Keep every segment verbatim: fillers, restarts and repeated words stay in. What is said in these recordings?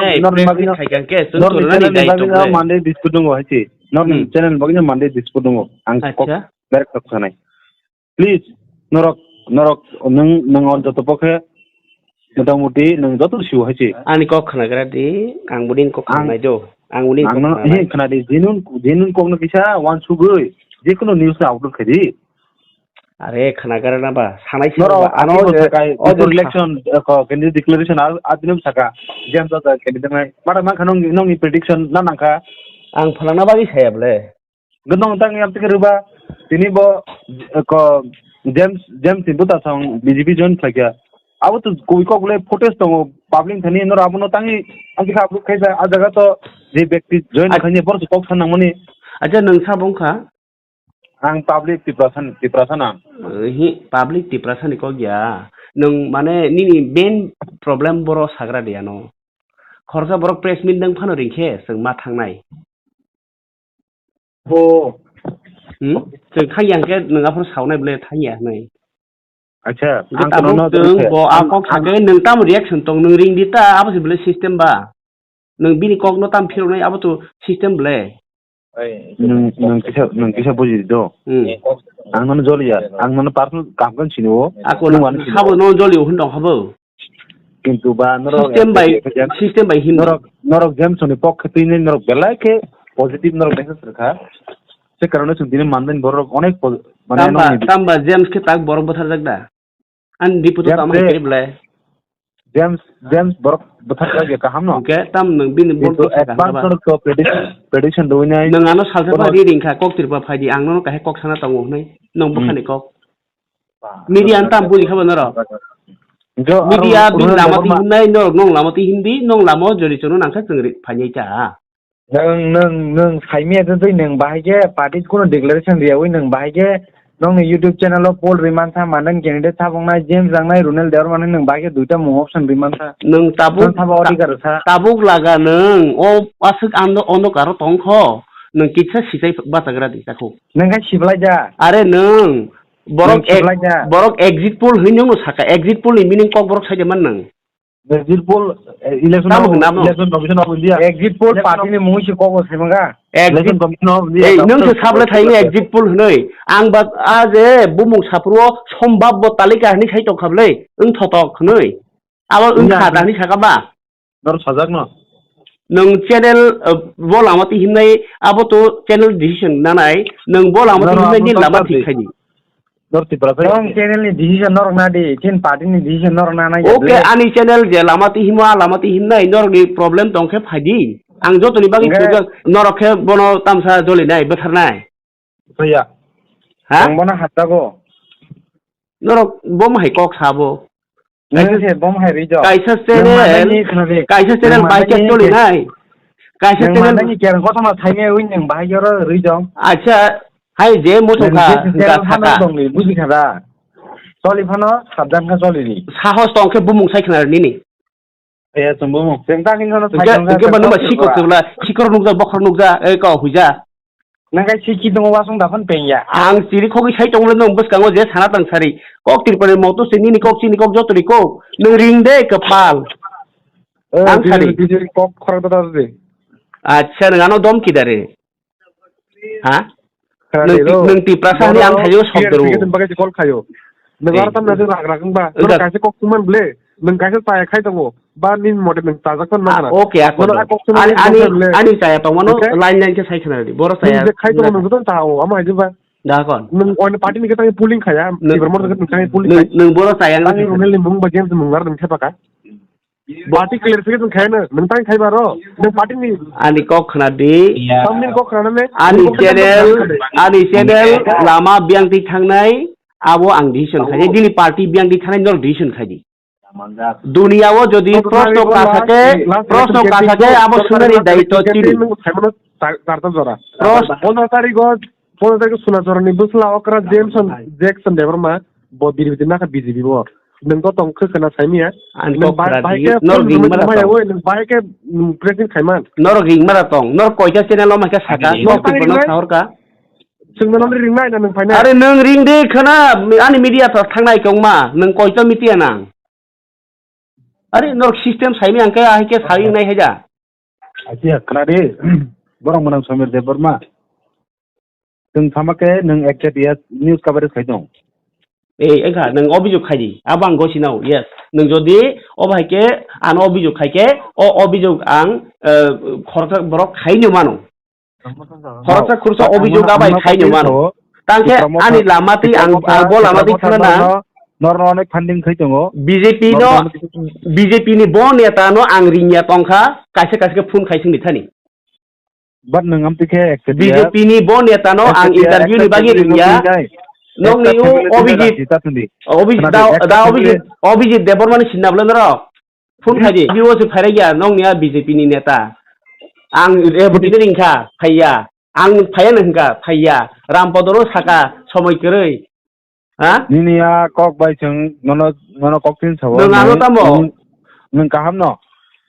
Hey, norok press bagwi meet no, khaikha khe, chwng norok ni chwrwngna ni channel ni dai bagwi no tongkhe. Monday dispute dungo hai se. Norok ni Hmm. channel ni bagwi no Monday dispute dungo. Ang kok Acha. Direct kok sanai. Please, norok, norok, nwng, nwng o joto pokhe, motamuti nwng joto sio hai se. Ani kok khnagra di, ang boni kok Ang, khnanai do. Ang boni ang kok no, khna nai. He khna di, genuine, genuine kok no kisa, wan sugui, je kono news na upload khai di. Are khnagra na ba, sanai se Norok, ba, ano ano je, sakai, o je election, eh, ko, candidate declaration, a, a dinam saka, James Raja candidate nai. Mara mang kha nong, nong ni prediction na nang kha. Ang phalangna bagwi saya ble. Gwnang tang yam tik riba, tini bo, eh, ko, James, James ni buta song B J P join khlai kha. Abo to koi kok le footage tongo, public thani norok abono tangi, ang kha upload khaisa, a jaga to je bekti join Ach- khaini bor kok sanang mani. Acha nwng sa bong kha? Ang public Tiprasa, Tiprasa nang. Eh, hi, public Tiprasa ni kok ya. Nwng mane nini main problem boro sagra de ano. Khoroksa borok press meet nang phano ringkhe chwng ma thangnai. Bo. Hmm? Chwng thang yang khe nwng aphano saunai bole thang ya hnai. Acha, ang tabuk kono no chwng bo a ang, kok ang sakhe nwng tamo reaction tong nwng ring di ta abo se bole system ba. Nwng bini kok no tam phiroknai abo to system bole. Nwng, nwng kisa, nwng kisa buji di do. Hmm. Ang nono joli ya, ang nono personal kam kan sini o. Ako nwng nwng ano sini sabo o. No joli o hwn dong habo. Kintu ba norok System by, system by himdi. Norok, norok James ni pok khe tini norok belai khe positive norok message rwkha. Se karone chwng tini mandani borok onek po-, mane Tamba, nokni tamba James khe tak borok bwtharjak da? Ani report James tamo hai se kiri belai. James, James borok bwtharjak ya kaham no. Hwnkhe tam nwng bini Kintu borok sakha advance haba. Norok to prediction, prediction rwinai. Nwng ano salsa borok pa ri ringkha kok tirpa phaidi ang nono kahai kok sana tongo hwnwi. Nwng Hmm. bwkhani kok. Media ang tam buli khabo norok. Jo, aro Media Ronaldo bin lama Debbarma. Twi himnai norok nong lama twi himdi nong lama o jori chono nangkha chwng ri phainai ta. Nwng, nwng, nwng saimaya tei nwng bahai khe party kuno declaration riyawi nwng bahai khe nongni YouTube channel o poll riman sa mandan candidate sabong nai James Rangnai Ronaldo Debbarma nwng bahai khe duita mung option riman sa. Nwng tabuk Nwng sabo ta-, odhikar sa. Tabuk laga nwng o aswk ando, ondo karo tongkho nwng kisa sichai bachagra di takhuk. Nwng khe siblai ja. Are nwng Borok Nwng ek-, siblai ja. Borok exit poll hwnwi nwngno saka, exit poll ni meaning kok borok saida man nang. Exit poll, eh, election Tamo of, hwnamo? Election Commission of India. Exit poll Election party of ni mungwi se kok bo sai manga. Exit Election Commission of India. Ei, nwng se sable thai exit poll hwnwi. Ang ba a je bumung saphuru o sombhabbo talika hwnwi sai tong kha bwle, wng thotok hwnwi. Abo wng India kha hwnwi. Da hwnwi saka ba? Nor sajak no. Nwng channel, uh, bo lama twi himnai, abo to channel decision nanai, nwng bo lama twi himnai ni lama thik khai di. Nor Tripura phai. Nwng channel ni decision norok na di, chin party ni decision norok na nai. Okay, ani channel je lama twi himo, a lama twi himnai, norok ni problem tong khe phai di. Ang joto ni bagwi sujak, norok khe bono tamsa joli nai, bwthar nai. Phaiya. Ha? Ang bono haptago. Norok bom hai kok sabo. Nwng se bom hai rijok. Kaisa channel, kaisa channel bai khe choli nai. Kaisa channel ni kereng kothoma thaime wi nwng bahai oro rijok. Acha, hai je muchung kha, ga thaka. Buji kha da. Choli phano sabdan kha choli ri. Sahos tong khe bumung sai khna nini. Eh, chwng bumung. Chwng ta hino no sai tong kha. Hwnkhe ba nwng ba sikok tebla, sikor nukja, bokhor nukja, eh, kok huija. Nang kai siki tongo wasong daphano pengya. Ang chiri khogwi sai tongmani nwng bwskango je sana tang sari. Kok Tripura ni moto se nini kok chini kok joto ni kok. Nwng ring de kwpal. Eh, ang sari. Kok khorok da da de. Acha nwng ano dom kidare. Ha? Nwng Tiprasa ni ang thaio sok doro. Nwng aro tam na rak rak wngba. Nwng kaisa kok suman ble. Nwng kaisa chaya khai tongo. Ba nini mote nwng chajak phano nangna. Okay, ako. Ani, ani chaya tongmano line line khe sai khna di. Boro chaya. Nwng je khai tongo nwng joto chao, amo hai ba. Da kon. Nwng oini party ni khe tangwi polling khaya. Nwng Tiprasa mote nwng tangwi polling khai. Nwng boro chaya. Tangwi Ronel ni mung ba James mung ar nwng thepa kha. Party clarification khaina, nwng tang khai baro, nwng party ni. Ani kok khna di. Tamni kok khna ne? Ani channel, ani channel lama biyang twi thangnai, abo ang decision khai. Dini party biyang twi thangnai, nor decision khai di. Dunia o jodi proshno kasake, proshno kasake, abo sunani daityo chini. Prosh- Pono tari go Pono tari go Sunachorani bwsla okra Jameson Jackson Debbarma bo biribidi nakha B J P bo. Nwng to tong khwkhwna saimaya. Nwng bahai khe nor ring mara tong. Nwng bahai khe president khaiman. Nor ring mara tong. Nor koita channel o maikha saka. Nor tongmani sahorka. Chwngno nor ring nai na nwng phaina. Are nwng ring de khana ani media to thangnai kongma. Nwng koita media nang. Are norok system saimani ang khe ahai khe sawi nai haja. Achi khna di, borok mwnang Samir Debbarma. Chwng sama khe nwng X Z T S news coverage khai tong. Ei, wngkha, nwng obijog khai di. Abo ang gosi nao, yes. Nwng jodi o bai khe ano obijog khai khe, o obijog ang, eh, khoroksa borok khai no mano. Khoroksa khoroksa obijog abai khai no mano. Tang khe ani lama twi ang, ang bo lama twi khna na. Norno onek funding khai tongo. B J P no, B J P ni bo neta no ang ringya tongkha, kaisa kaisa khe phone khai singni thani. But nwng amtwi khe X T F, B J P ni bo neta no ang X T F, interview ni bagwi ringya. Nokni o Abhijit, Abhijit da, da Abhijit, Abhijit Debbarma ni sinna bwle norok. Phone khai di, bibo se phairai ya, nokni a B J P ni neta. Ang rebutini ringkha, phaiya. Ang phaiya no hwnkha, phaiya. Rampodoro saka, somoi kwrwi. Ha? Nini a kok bai chwng nono, nono kok tin sabo. Nwng ano tamo? Nwng, nwng kaham no.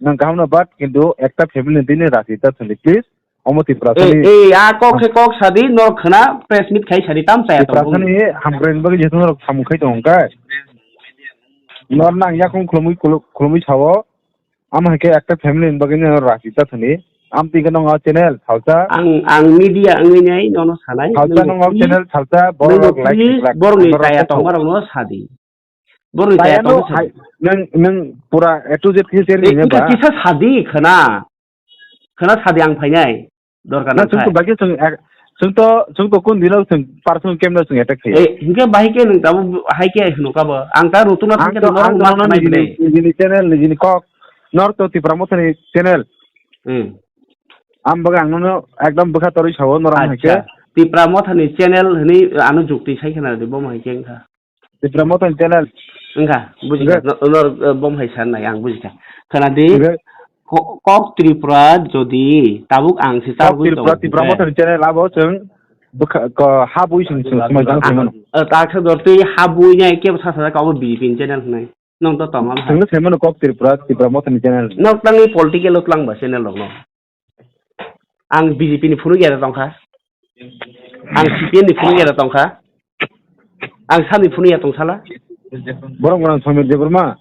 Nwng kaham no, but kintu ekta family ni bini rasi ta thuli, please. Omo Tripura sani. Ei, ei, a kok khe kok sadi, nor khna press meet khai sadi, tam chaya tong. Tripura sani hamkrai ni bagwi jeto norok samung khai tongo hwnkhe. Nor nang yakung khulumui, khulu-, khulumui sao. Am hai khe ekta family ni bagwi no rasi ta thani. Am twi khe nong o channel salsa. Ang, ang media wngwi nai nono sanai. Salsa nong o channel salsa, borok like, like, borok ni chaya tong, borok no sadi. Borok ni chaya tong sadi. Nang, nang pura A to Z khe share ni ba. Kisa sadi khna. Khna sadi ang phainai. Dorkar na nang chwng to khai. Bagwi chwng ek-, chwng to, chwng to kun dino chwng personal camera chwng attack khayo. Eh, hingke bahai khe nwng tabuk hai khe hwnwi kabo. Ang ta rutuna thangkhe ang to, norok ang to ma nono khanai nijini, bwle. Nijini channel, nijini kok. Nor to Tipra Mothani channel. Hmm. Am bagwi ang nono ekdom bwkha torwi sao norok hai khe. Acha. Tipra Mothani channel hwnwi ano jukti sai khna di bo hai khe wngkha. Tipra Mothani channel. Wngkha, bujikha. Nor, nor, eh, bom hai san nai, ang bujikha. Khana di, ko-, kok Tripura jodi tabuk ang se kok tabuk Tripura, tong, Tipra Mothani channel abo chwng bwkha, ko, ha bui chwng, chwng, chwng, chwng, chwng, eh, ta khe dor twi ha bui nai ke sa sa ka abo B J P ni channel hnai. Nong to tong am ha. Chwng se mano kok Tripura, Tipra Mothani channel. Nok tangwi political o twlang ba channel rok no. Ang B J P ni phunuk ya tongkha. Ang C P M ni phunuk ya tongkha. Ang sani phunuk ya tongsala. Borok mwnang Samir Debbarma.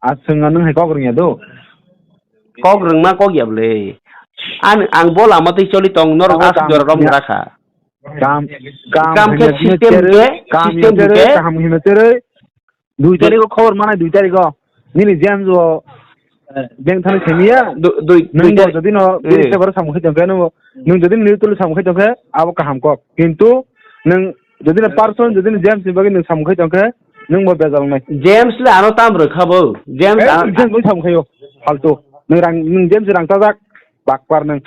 Aswng nwng hai kok rwngya do. Kok rwngma kok ya bwle. Ang, ang bo lama twi choli tong, norok aswk jora rom gra kha. Kam, kam khe system khe, kam system khe kaham hino tere. Dui tarikh o khobor manai, dui tarikh o. Nini James o, eh, beng thani semiya. Dui, dui, nung dui bo tarikh. Jodi no, eh, bini se baro samung khai tongkhe, nung, nung jodi ni tulu samung khai tongkhe, abo kaham kok. Kintu nung jodi no person, jodi no James ni bagwi nung samung khai tongkhe, nung bo bejal nai. James le ano tam rwkha bo. James eh, ano nung James bo samung khayo. Faltu. Nung rang, nung James rang tajak, bakpar nung.